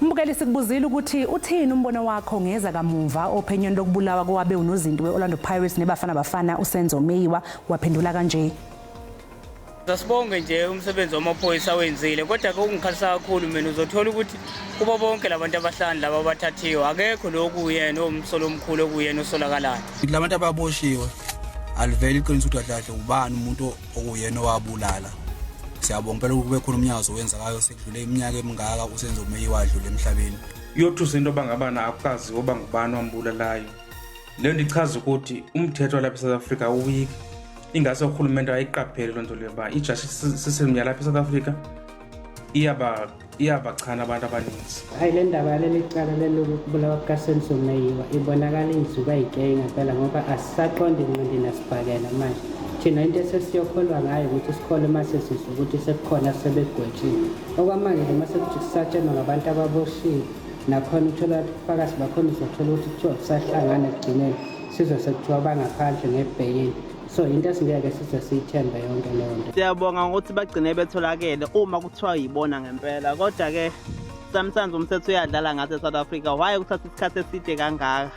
Mbukeli, sikubuzile ukuthi uthini umbono wakho ngeza kamuva ophenyweni lokubulawa kowabe unozinti we-Orlando Pirates neBafana Bafana uSenzo Meyiwa. Waphendula kanje. Asibonge nje umsebenzi wamaphoyisa awenzile, kodwa ke okungikhalisa kakhulu mina, uzothola ukuthi kubo bonke labantu abahlanu laba abathathiwe, akekho lo okuyena owumsolo omkhulu, okuyena osolakalayo. Labantu ababoshiwe, alivele iqiniso ukuthi kahle kahle ubani umuntu okuyena owabulala. Siyabonga impela ukube khona umnyazo owenzakayo, sekudlule iminyaka emingaka uSenzo Meyiwa adlule emhlabeni. Iyothusa into yoba ngabana akukaziwa uba ngubani wambulalayo. Leyo nto ichaza ukuthi umthetho walapha eSouth Africa uweak. Ingase urhulumente ayiqaphele loo nto leyo, uba i-justice system yalapha eSouth Africa iyabachana abantu abaninzi. Hayi, le ndaba yaleli cala lelokubulawa kukaSenzo Meyiwa ibonakala izuba yikeyi ngempela, ngoba asisaqondi nqindi nasibhakela manje. Thina into esesiyokholwa ngayo ukuthi sikholwe uma sesizwa ukuthi sekukhona sebegwetshiwe. Okwamanje nje uma sekuthi kusatshenwa ngabantu ababoshiwe, nakhona uthola ukuthi ubufakazi bakhona uzothola ukuthi kuthiwa kusahlangana, ekugcineni sizwe sekuthiwa bangaphandle ngebheyili. So into esingeke size siyithembe yonke leyo nto. Siyabonga ngokuthi bagcine betholakele uma kuthiwa yibona ngempela, kodwa-ke sometimes umthetho uyadlala ngathi e-South Africa. Why kuthatha isikhathi eside kangaka?